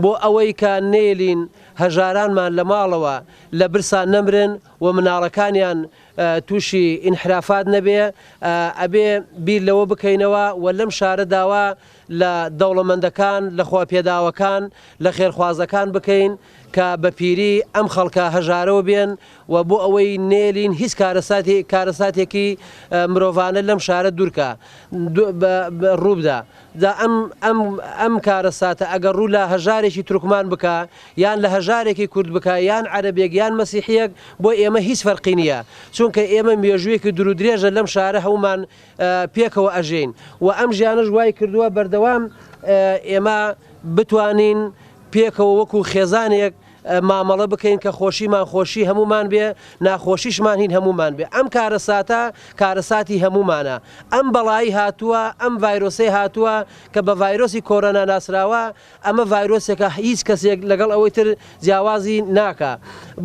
بۆ ئەوەی کە نەیەلین هەژارانمان لە ماڵەوە لە برسا نەمرن و مناڵەکانیان تووشی ئینحرافات نەبێ، ئەبێ بیر لەوە بکەینەوە و لەم شارە داوا لە دەوڵەمەندەکان، لە خواپێداوەکان، لە خێرخوازەکان بکەین کە بە پیری ئەم خەڵکە هەژارەوە بێن و بۆ ئەوەی نەیەلین هیچ کارەساتێکی مرۆڤانە لەم شارە دوورکا ڕووبدا. جا ئەم ئەم ئەم کارەساتە ئەگەر ڕوو لە هەژارێکی تورکمان بکا یان لە هەژارێکی کورد بکا یان عەرەبێک یان مەسیحیەک بۆ ئێمە هیچ فەرقی نیە چونکە ئێمە مێژوویەکی دوورودرێژە لەم شارە هەموومان پێکەوە ئەژێین و ئەم ژیانەش وای کردووە بەردەوام ئێمە بتوانین پێکەوە وەکو خێزانێک مامەڵە بکەین کە خۆشیمان خۆشی هەموومان بێ، ناخۆشیشمان هین هەموومان بێ. ئەم کارەساتە کارەساتی هەموومانە. ئەم بەڵای هاتووە، ئەم ڤایرۆسەی هاتووە کە بە ڤایرۆسی کۆرۆنا ناسراوە، ئەمە ڤایرۆسێکە هیچ کەسێک لەگەڵ ئەوەی تر جیاوازی ناکا.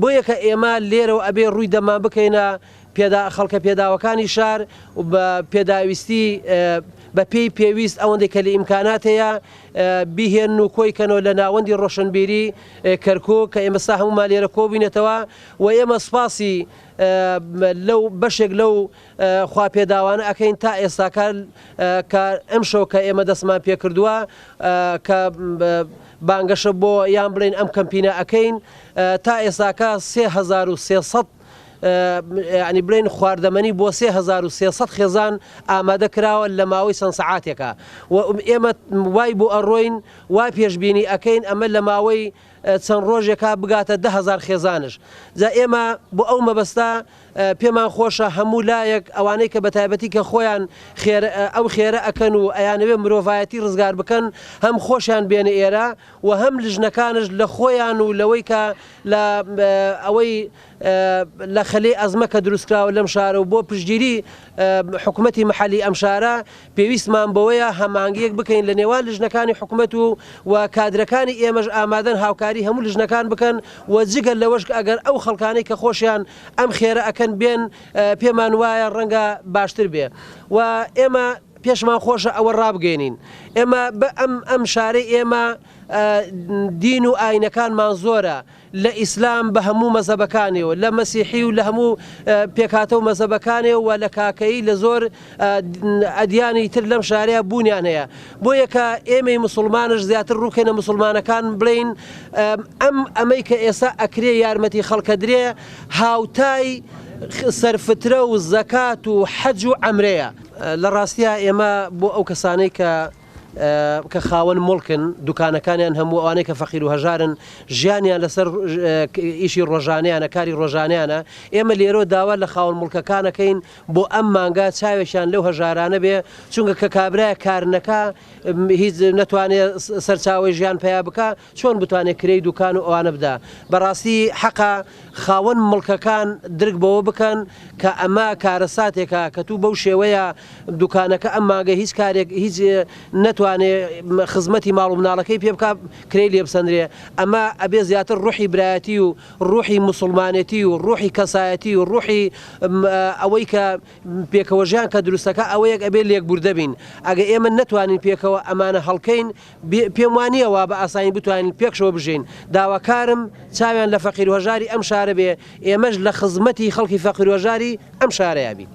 بۆیە کە ئێمە لێرەوە ئەبێ ڕووی دەممان بکەینە پێدا خەڵکە پێداوەکانی شار و بە پێداویستی بە پێی پێویست ئەوەندەی کە لە ئیمکانات هەیە بیهێنن و کۆی کەنەوە لە ناوەندی ڕۆشنبیری کەرکوک کە ئێمەستا هەموومان لێرە کۆبووینەتەوە و ئێمە سوپاسی لەو بەشێک لەو خوا پێداوانە ئەکەین تا ئێستاکە کە ئەمشەو کە ئێمە دەستمان پێکردووە کە بانگەشە بۆ یان بڵێن ئەم کەمپینە ئەکەین تا ئێستاکە 3300 یانی بڵێین خواردەمەنی بۆ 3300 خێزان ئامادە کراوە لە ماوەی چەند سەعاتێکا و ئێمە وای بۆ ئەڕۆین وا پێشبینی ئەکەین ئەمە لە ماوەی چەند ڕۆژێکا بگاتە 10,000 خێزانش جا ئێمە بۆ ئەو مەبەستە پێمان خۆشە هەموو لایەک ئەوانەی کە بەتایبەتی کە خۆیان خێر ئەو خێرە ئەکەن و ئەیانەوێ مرۆڤایەتی ڕزگار بکەن هەم خۆشیان بێنە ئێرە و هەم لژنەکانش لە خۆیان و لەوەی کە لە ئەوەی لە خەلێی ئەزمە کە دروستکراوە لەم شارە و بۆ پشتگیری حکومەتی محەلی ئەم شارە پێویستمان بەوەیە هەماهەنگیەک بکەین لە نێوان لژنەکانی حکومەت و و کادرەکانی ئێمەش ئامادەن هاوکاری هەموو لژنەکان بکەن و جگە لەوەش ئەگەر ئەو خەڵکانەی کە خۆشیان ئەم خێرە ئەکەن بێن پێمان وایە ڕەنگە باشتر بێ و ئێمە پێشمان خۆشە ئەوە ڕابگەینین ئێمە ئەم ئەم شارەی ئێمە دین و ئاینەکانمان زۆرە لە ئیسلام بە هەموو مەزهەبەکانیەوە، لە مەسیحی و لە هەموو پێکهاتە و مەزهەبەکانیەوە و لە کاکەیی لە زۆر ئەدیانی تر لەم شارەیا بوونیان هەیە. بۆیە کە ئێمەی موسوڵمانش زیاتر ڕووکەینە موسوڵمانەکان بڵێین ئەم ئەمەی کە ئێستا ئەکرێ یارمەتی خەڵکە درێ هاوتای سەرفترە و زەکات و حەج و عەمرەیە. لە ڕاستیا ئێمە بۆ ئەو کەسانەی کە کە خاوەن موڵکن، دوکانەکانیان هەموو ئەوانەی کە فەقیر و هەژارن ژیانیان لەسەر ئیشی ڕۆژانەیانە، کاری ڕۆژانەیانە، ئێمە لێرەوە داوا لە خاوەن موڵکەکان ئەکەین بۆ ئەم مانگە چاوێکیان لەو هەژارانە بێ، چونکە کە کابرایەک کار نەکا هیچ نەتوانێ سەرچاوەی ژیان پەیا بکا چۆن بتوانێ کرێی دوکان و ئەوانە بدا، بەڕاستی حەقە خاوەن مڵکەکان درک بەوە بکەن کە ئەمە کارەساتێکە کە تو بەو شێوەیە دوکانەکە ئەم مانگە هیچ کارێک هیچ نەتوانێ خزمەتی ماڵ و مناڵەکەی پێ بکا کرێی لێ بسەنرێ ئەمە ئەبێ زیاتر ڕوحی برایەتی و ڕوحی موسوڵمانێتی و ڕوحی کەسایەتی و ڕوحی ئەوەی کە پێکەوەژیان کە دروستەکە ئەوەیەک ئەبێ لێکبوردە بین ئەگە ئێمە نەتوانین پێکەوە ئەمانە هەڵکەین پێم وا نییە وا بە ئاسانی بتوانین پێکشەوە بژێین. داواکارم چاویان لە فەقیر و هەژاری ئەم شارە بێ، ئێمەش لە خزمەتی خەڵکی فەقیر و هەژاری ئەم شارەیا بین.